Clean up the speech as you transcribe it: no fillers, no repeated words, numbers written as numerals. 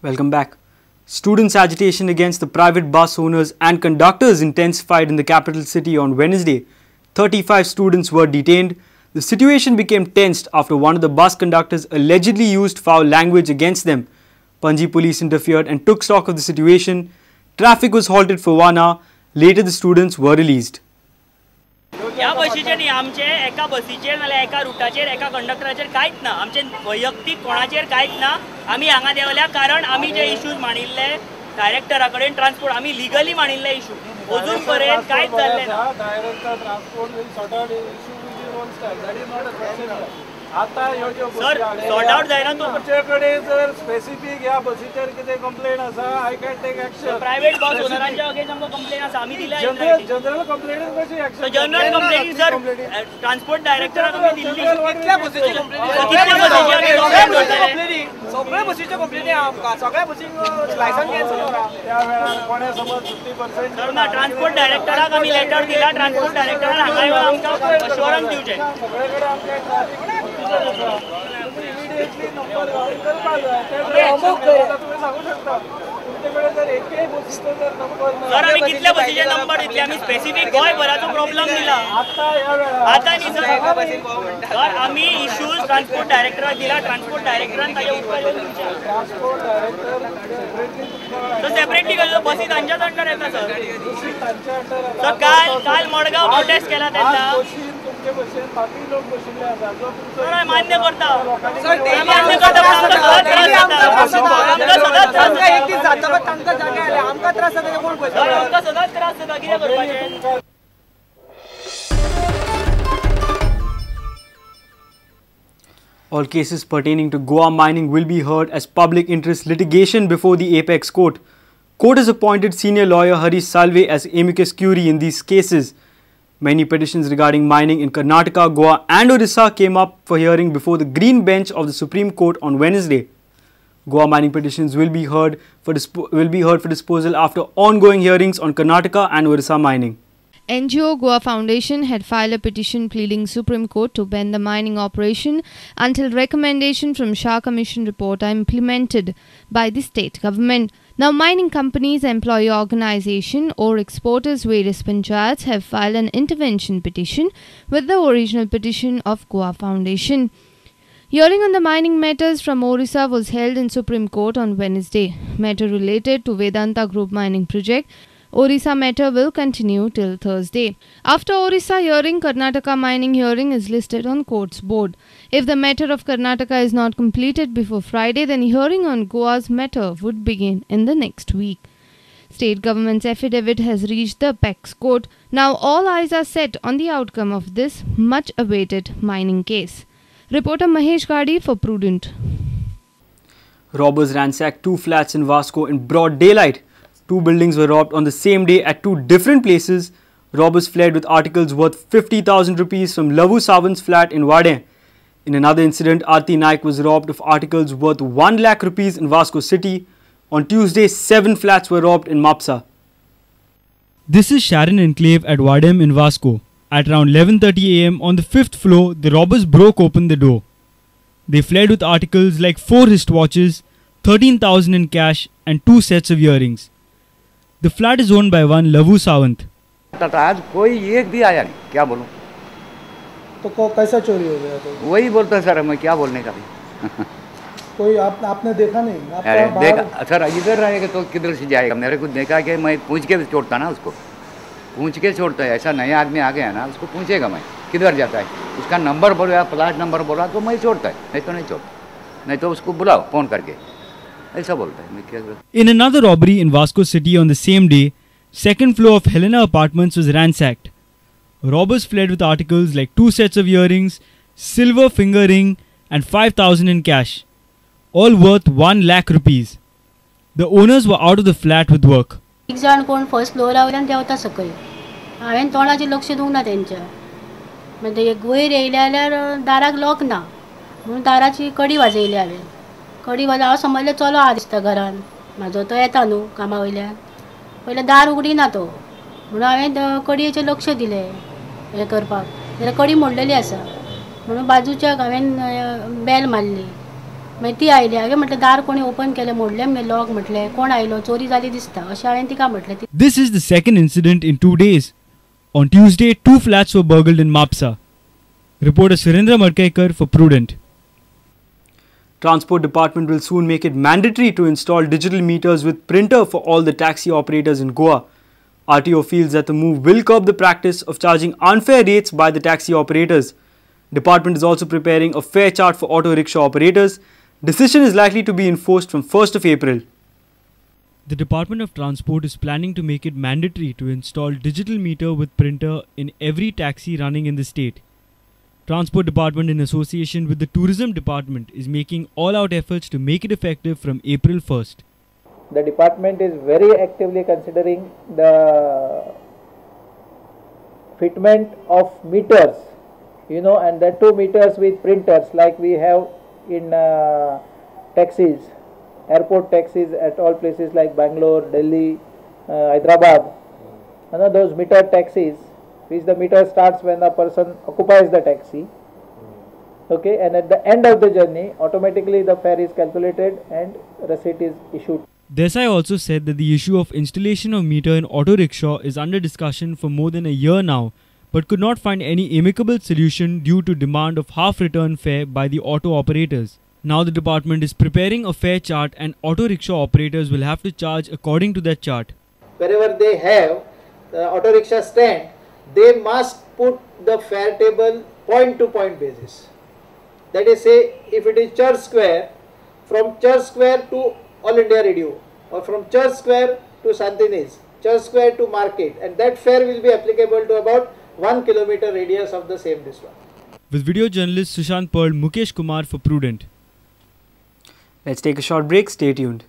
Welcome back. Students' agitation against the private bus owners and conductors intensified in the capital city on Wednesday. 35 students were detained. The situation became tensed after one of the bus conductors allegedly used foul language against them. Panji police interfered and took stock of the situation. Traffic was halted for 1 hour. Later, the students were released. ह्या बशीचे न्ही आमचे एका बसीचेर नाल्यार एका रुटाचेर एका कंडक्टराचेर कांयच ना, आमचे वैयक्तीक कोणाचेर कांयच ना. आमी हांगा देंवल्या कारण आमी जे इश्यूज मांडिल्ले डायरेक्टरा कडेन ट्रान्सपोर्ट आमी लिगली मांडिल्ले इश्यू अजून पर्यंत कांयच जाल्लें ना. Director transport will sort out issue with your own style, that is not a question. आता ह्यो ज्यो सर सॉर्ट आउट जायना तो तुमचे कडेन जर स्पेसिफीक ह्या बसीचेर कितें कंप्लेन आसा I can take action. Private bus ओनरांच्या अगेन्स्ट आमकां कंप्लेन आसा, आमी दिल्या. जनरल कंप्लेन कशी action? General complain sir transport डायरेक्टराक आमी दिल्ली. कितल्या बसीची कंप्लेनी? सगळ्या बसीच्यो कंप्लेनी आमकां, सगळ्या बसींक लायसन्स कॅन्सल करा. त्या वेळार कोणे समज 50% सर ना, ट्रान्सपोर्ट डायरेक्टराक आमी लेटर दिला. ट्रान्सपोर्ट डायरेक्टरान हांगा येवन आमकां अश्योरन्स दिवचें. सगळे कडेन आमचे ट्राफीक इमिडिएटली नंबर घालून करपाक जाय. तुमी सांगू शकता तुमचे कडेन जर एकय बसीचो जर नंबर ना. सर आमी कितल्या बसीचे नंबर दितले? आमी स्पेसिफीक गोंयभराचो प्रॉब्लम दिला आतां ह्या वेळार. आतां न्ही सर, सर आमी इश्यूज ट्रान्सपोर्ट डायरेक्टराक दिला. ट्रान्सपोर्ट डायरेक्टरान ताजे उपकार येवन दिवचे. Transport director separately sir separately कसो बसी तांच्याच अंडर येता सर. तांच्या अंडर सर काल काल मडगांव प्रोटेस्ट केला तेन्ना तुमचे भशेन बाकी लोक बशिल्ले आसा जो तुमचो सर मान्य करता, मान्य करता, पण आमकां सदांच त्रास जाता. आमकां सदांच त्रास जाता. एक दीस जाता तांकां जागे आयले, आमकां त्रास जाता कोण पळयता? आमकां सदांच त्रास जाता, कितें करपाचें? All cases pertaining to Goa mining will be heard as public interest litigation before the Apex Court. Court has appointed senior lawyer Harish Salve as amicus curiae in these cases. Many petitions regarding mining in Karnataka, Goa and Orissa came up for hearing before the Green Bench of the Supreme Court on Wednesday. Goa mining petitions will be heard for disposal after ongoing hearings on Karnataka and Orissa mining. NGO Goa Foundation had filed a petition pleading Supreme Court to ban the mining operation until recommendation from Shah Commission report are implemented by the state government. Now, mining companies, employee organization or exporters, various panchayats have filed an intervention petition with the original petition of Goa Foundation. Hearing on the mining matters from Orissa was held in Supreme Court on Wednesday. Matter related to Vedanta Group mining project, Orissa matter will continue till Thursday. After Orissa hearing, Karnataka mining hearing is listed on court's board. If the matter of Karnataka is not completed before Friday, then hearing on Goa's matter would begin in the next week. State government's affidavit has reached the apex court. Now all eyes are set on the outcome of this much-awaited mining case. Reporter Mahesh Gadi for Prudent. Robbers ransacked two flats in Vasco in broad daylight. Two buildings were robbed on the same day at two different places. Robbers fled with articles worth 50,000 rupees from Lavu Savan's flat in Wade. In another incident, Aarti Naik was robbed of articles worth 1 lakh rupees in Vasco city. On Tuesday, 7 flats were robbed in Mapsa. This is Sharon Enclave at Wadem in Vasco. At around 11:30 am on the 5th floor, the robbers broke open the door. They fled with articles like 4 wristwatches, 13,000 in cash and 2 sets of earrings. The flat is owned by one Lavu Sawant. आज कोई एक भी आया नहीं, क्या बोलूं? तो कैसा चोरी हो गया? तो वही बोलता है सर, मैं क्या बोलने का भी। कोई आपने देखा नहीं? अरे देखा सर, इधर रहेगा तो किधर से जाएगा? मेरे को देखा कि मैं पूछ के छोड़ता ना, उसको पूछ के छोड़ता है। ऐसा नया आदमी आ गया ना, उसको पूछेगा मैं किधर जाता है, उसका नंबर बोलो या प्लाट नंबर बोला तो मैं छोड़ता है, नहीं तो नहीं छोड़ता, नहीं तो उसको बुलाओ फोन करके, ऐसा बोलता है। मैं क्या? In another robbery in Vasco city on the same day, second floor of Helena Apartments was ransacked. Robbers fled with articles like 2 sets of earrings, silver finger ring and 5,000 in cash, all worth 1 lakh rupees. The owners were out of the flat with work. एक जाण कोण first flora वयल्यान देंवता सकयल, हांवें तोंडाचेर लक्ष दिवंक ना तेंच्या. मागीर वयर येयले जाल्यार दाराक लॉक ना म्हणून दाराची कडी वाजयली हांवें. कडी वाजय हांव समजलें चलो आहा दिसता घरान म्हाजो, तो येता न्हू कामा वयल्यान. पयलें दार उगडिना तो म्हणून हांवें कडयेचेर लक्ष दिलें हें करपाक, जाल्यार कडी मोडलेली आसा म्हणून बाजूच्या हांवें बेल मारली. मागीर ती आयली हांवें म्हटलें दार कोणी ओपन केलें मोडलें मगे लॉक म्हटलें कोण आयलो चोरी जाली दिसता अशें हांवें तिका म्हटलें. This is the second incident in 2 days. On Tuesday, 2 flats were burgled in Mapsa. Reporter Surendra Madkaikar for Prudent. Transport Department will soon make it mandatory to install digital meters with printer for all the taxi operators in Goa. RTO feels that the move will curb the practice of charging unfair rates by the taxi operators. Department is also preparing a fare chart for auto rickshaw operators. Decision is likely to be enforced from 1st of April. The Department of Transport is planning to make it mandatory to install digital meter with printer in every taxi running in the state. Transport Department in association with the Tourism Department is making all-out efforts to make it effective from April 1st. The department is very actively considering the fitment of meters, you know, and the 2 meters with printers like we have in taxis, airport taxis at all places like Bangalore, Delhi, Hyderabad. You know, those meter taxis, which the meter starts when the person occupies the taxi, okay, and at the end of the journey, automatically the fare is calculated and receipt is issued. Desai also said that the issue of installation of meter in auto rickshaw is under discussion for more than a year now, but could not find any amicable solution due to demand of half return fare by the auto operators. Now the department is preparing a fare chart and auto rickshaw operators will have to charge according to that chart. Wherever they have the auto rickshaw stand, they must put the fare table point to point basis. That is, say if it is Church Square, from Church Square to All India Radio, or from Church Square to Santiniz, Church Square to Market, and that fare will be applicable to about 1 kilometer radius of the same this one. With video journalist Sushant Pearl, Mukesh Kumar for Prudent. Let's take a short break. Stay tuned.